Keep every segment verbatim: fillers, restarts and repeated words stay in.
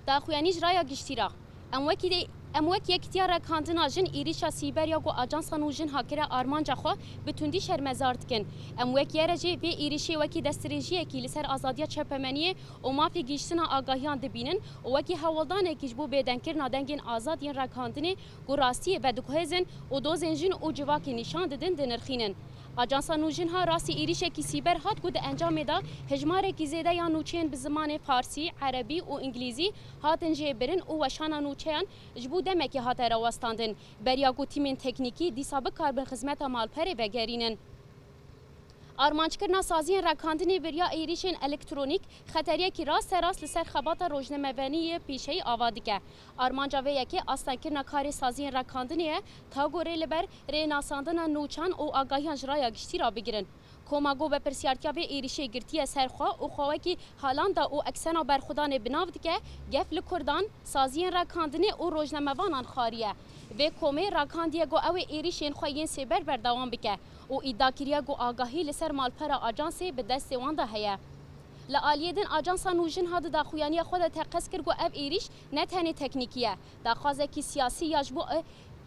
Daxuyanî ji raya giştî re. Em wekî, em wek Yekîtiya Rekandina Jin êrîşa sîber ya ku Ajansa Nûjinha kire armanca xwe bi tundî şermezar dikin. Em wek Y R J vê êrîşê wekî destdirêjiyekî li ser azadiya çapemeniyê û mafê gihîştina agahiyan dibînin û wekî hewldanekî ji bo bêdengkirina dengên azad yên rekandinê ku rastiyê vediguhêzin û dozên jin û civakê nîşan didin, dinirxînin. Ajansa Nûjinha rastî êrîşekî sîber hat ku di encamê de hejmarekî zêde ya nûçeyên bi zimanê farsî, erebî û îngilîzî hatin jêbirin û weşana nûçeyan ji bo demekê hate rawestandin, beriya ku tîmên teknîkî dîsa bikaribin xizmeta malperê vegerînin. Armanckirina saziyên rekandinê bi riya êrîşên elektronîk xeteriyekî rasterast li ser xebata rojnamevaniyê pêşeyî ava dike. Armanca vê yekê astengkirina karê saziyên rekandinê ye, ta ku rê li ber rênasandina nûçan û agahiyan ji raya giştî re bigirin. Koma ku berpirsiyartiya vê êrîşê girtiye ser xwe û xwe wekî halanda û eksena berxwedanê bi nav dike, gef li kurdan, saziyên rekandinê û rojnamevanan xwariye. Vê komê rakandiye ku ew ê êrîşên xwe yên sêber berdewam bike û îdia kiriye ku agahî li ser malpera ajansê bi destê wan de heye. Li aliyê din Ajansa Nûjinha di daxuyaniya xwe de teqez kir ku ev êrîş ne tenê teknîkî ye, daxwazekî siyasî ya ji bo,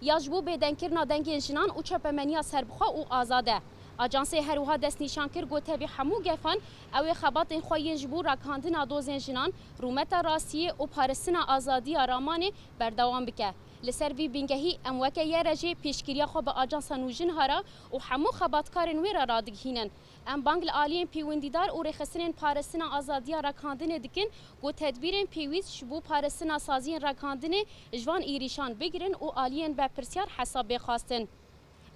ya ji bo bêdengkirina dengên jinan û çapemeniya serbixwe û azad e. Ajansê her wiha destnîşan kir ku tevî hemû gefan ew ê xebatên xwe yên ji bo rakandina dozên jinan, rûmeta rastiyê û parastina azadiya ramanê berdewam bike. Li ser vî bingehî em weke Y R J pêşgiriya xwe bi Ajansa Nûjinha re û hemû xebatkarên wê re radigihînin. Em bang li aliyên pêwendîdar û rêxistinên parastina azadiya rakandinê dikin ku tedbîrên pêwîst ji bo parastina saziyên rakandinê ji van êrîşan bigirin û aliyên berpirsiyar hesab bê xwestin.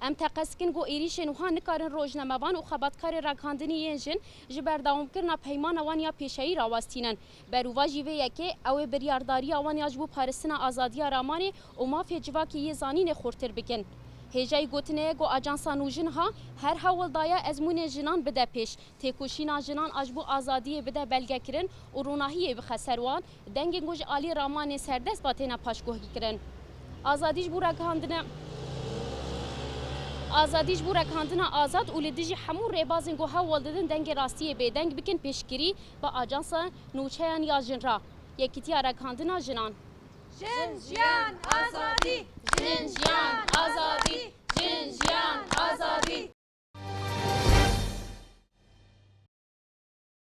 Em teqez dikin ku êrîşên wiha nikarin rojnamevan û xebatkarên rakandinê yên jin ji berdewamkirina peymana wan ya pêşeyî rawestînin. Berovajî vê yekê ew ê biryardariya wan ya ji bo parastina azadiya ramanê û mafê civakê yê zanînê xurtir bikin. Hêjayî gotinê ye ku Ajansa Nûjinha her hewl daye ezmûnên jinan bide pêş, têkoşîna jinan a ji bo azadiyê bide belgekirin û ronahiyê bixe ser wan, dengên ku ji alî ramanên serdest ve têne paşguhkirin. Azadî ji bo ragihandina, azadî ji bo ragihandina azad û li dijî hemû rêbazên ku hewl didin dengê rastiyê bêdeng bikin pêşgirî bi Ajansa Nûçeyan ya Jin re. Yekîtiya Ragihandina Jinan. Jin, jiyan, azadî! Jin, jiyan, azadî! Jin, jiyan, azadî!